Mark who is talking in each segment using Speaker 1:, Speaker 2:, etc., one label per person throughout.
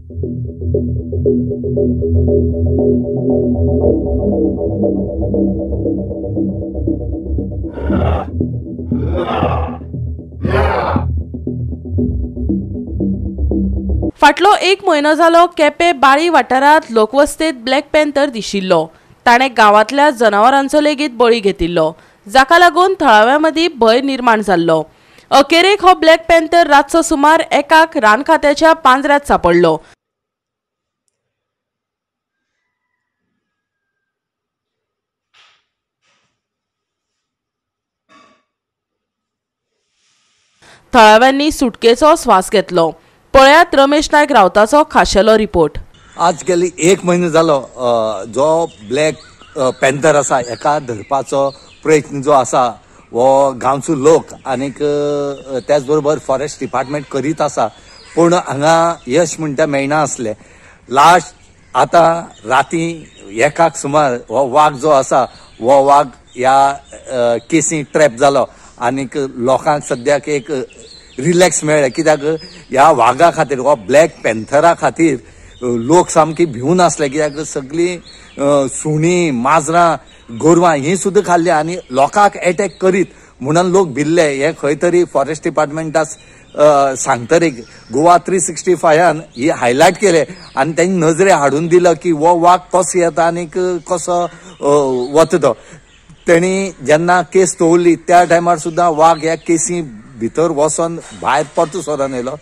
Speaker 1: फाटलो एक म्हयनो जालो केपें बाळी वाठारांत लोकवस्तेत ब्लॅक पॅन्थर दिशिल्लो. ताणें गांवांतल्या जनावरांचो लेगीत बळी घेतिल्लो, जाका लागून थळाव्यां मदीं भंय निर्माण जाल्लो. अखेरेक हो ब्लॅक पॅन्थर रातचो सुमार एकाक रान खात्याच्या पांजऱ्यांत सांपडलो. थळाव्यांनी सुटकेचो श्वास घेतलो. पळयात रमेश नायक रावताचो खाशेलो रिपोर्ट.
Speaker 2: आज गेली एक म्हयनो जालो जो ब्लॅक पॅन्थर आसा हेका धरपाचो प्रयत्न जो आसा हो गांवचो लोक आनीक त्याच बरोबर फॉरेस्ट डिपार्टमेंट करीत आसा, पूण हांगा यश म्हणटा मेळना आसलें. लास्ट आतां राती एकाक सुमार हो वाग जो आसा हो वाग ह्या केसी ट्रॅप जालो आनीक लोकांक सद्याक एक रिलॅक्स मेळ्ळें, कित्याक ह्या वागा खातीर हो ब्लॅक पॅन्थरा खातीर लोक सामकी भिवन आसले, कित्याक सगळीं सुणीं माजरां गोरवां ही सुद्दां खाल्ली आनी लोकांक एटॅक करीत म्हणून लोक भिल्ले. हे खंय तरी फॉरेस्ट डिपार्टमेंटाक सांगतरीक गोवा 365 ही हायलायट केले आनी तेंचे नजरे हाडून दिलं की हो वाग कसो येता आनी कसो वता तो. तेणी जेन्ना केस दवरली त्या टायमार सुद्दां वाग ह्या केसी भितर वचोन भायर परतो सरोन येयलो.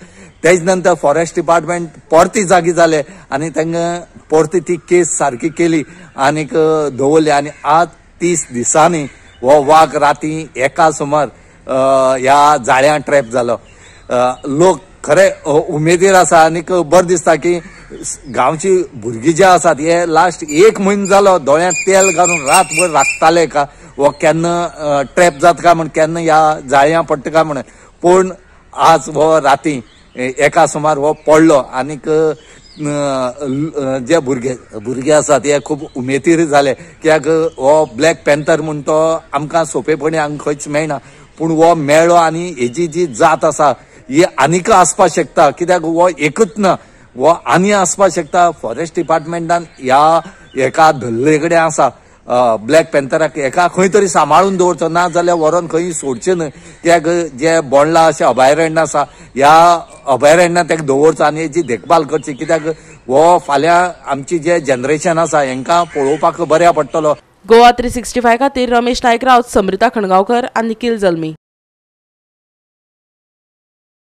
Speaker 2: तेज नंतर फॉरेस्ट डिपार्टमेंट परती जागी जाले आनी तांकां परती ती केस सारकी केली आनीक दवरली आनी आज 30 दिसांनी हो वाग राती एका सुमार ह्या जाळ्यां ट्रॅप जालो. लोक खरे उमेदीर आसा आनीक बरें दिसता की गांवची भुरगीं जे आसात हे लास्ट एक म्हयनो जालो दोळ्यांत तेल घालून रातभर राखताले का हो केन्ना ट्रॅप जाता काय म्हण, केन्ना ह्या जाळयां पडटा काय म्हण. पूण आज हो राती एका सुमार हो पडलो आनीक जे भुरगे आसात हे खूब उमेदीर जाले, कित्याक हो ब्लॅक पॅन्थर म्हूण तो आमकां सोंपेपणी हांगा खंयच मेळना, पूण हो मेळ्ळो आनी हेजी जी जात आसा ही आनीक आसपाक शकता, कित्याक हो एकूच ना, हो आनी आसपाक शकता. फॉरेस्ट डिपार्टमेंटान ह्या एका धरले कडेन आसा ब्लॅक पॅन्थराक एका खंय तरी सांबाळून दवरचो, ना जाल्यार व्हरोन खंय सोडचें न्हय, कित्याक जे बोंडला अशें अभयारण्य आसा ह्या अभयारण्यात ताका दवरचो आनी हेजी देखभाल करची, कित्याक हो फाल्यां आमची जे जनरेशन आसा हेंकां पळोवपाक बऱ्या पडटलो.
Speaker 1: गोवा 365 खातीर रमेश नायक रावत, समृता खणगांवकर आनी निखिल जल्मी.